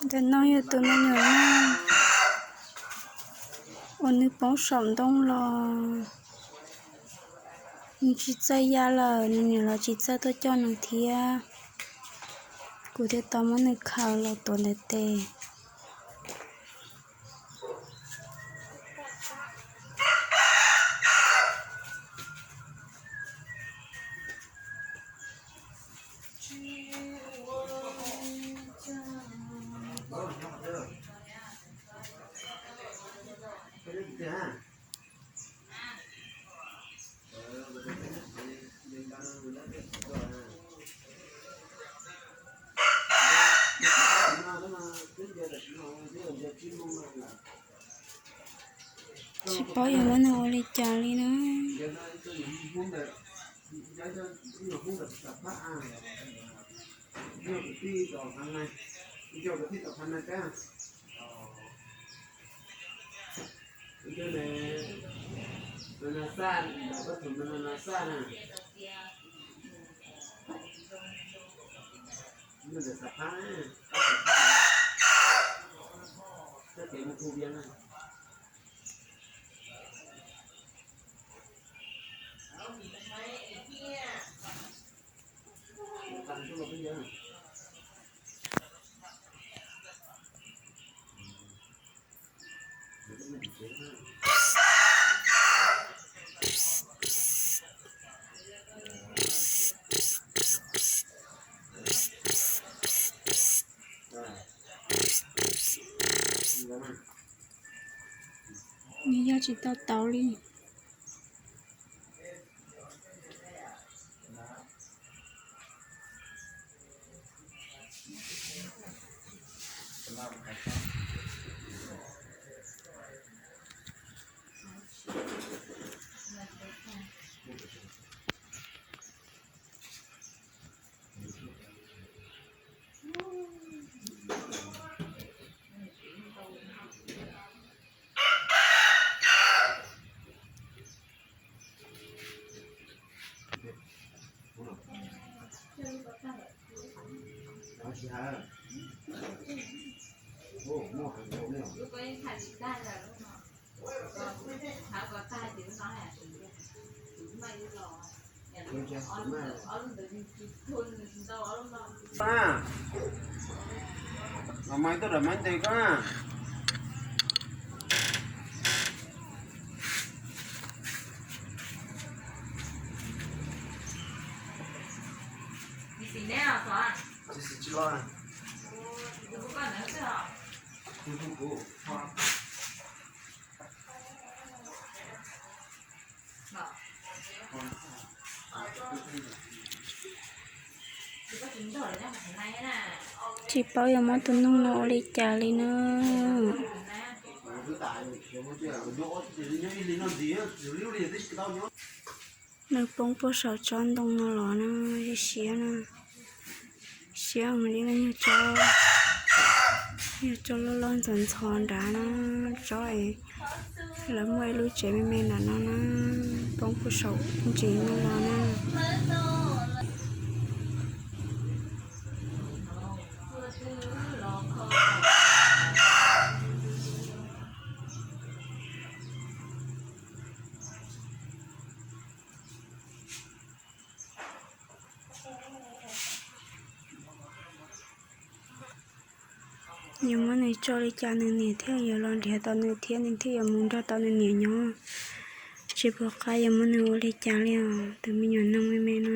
Ntawm no yog tus me nyuam no uas nws poob saum ntoo los nws tsis txawj ya lawm, nws niam los tsis txawj tuaj coj nws thiab. Kuv thiaj tau muab nws khaws los tuav ntawm tes. Tsis paub yuav muab nws ua li cas li na. Nws yog tsis tau tauv li. Los mas tuaj rawm maiv ntes koj na. Tsis xis tsis los. Tsis paub yuav muab tus noog no ua li cas li na. Nws poob puag saum tsob ntoo no los na, siab na. Siab mus li no, yog tsob, yog tsob loj loj ntxhov ntxhov nrad na, tsob es lawv muaj ib lub tsev me me nram no na, poob puag saum ntsis no los na. Yuav muab nws tso li cas nws niam thiaj yuav los nrhiav tau nws thiab nws thiaj yuav mus nrog tau nws niam nyob. Tsis pom qab yuav muab nws ua li cas li os, tus me nyuam noog me me no.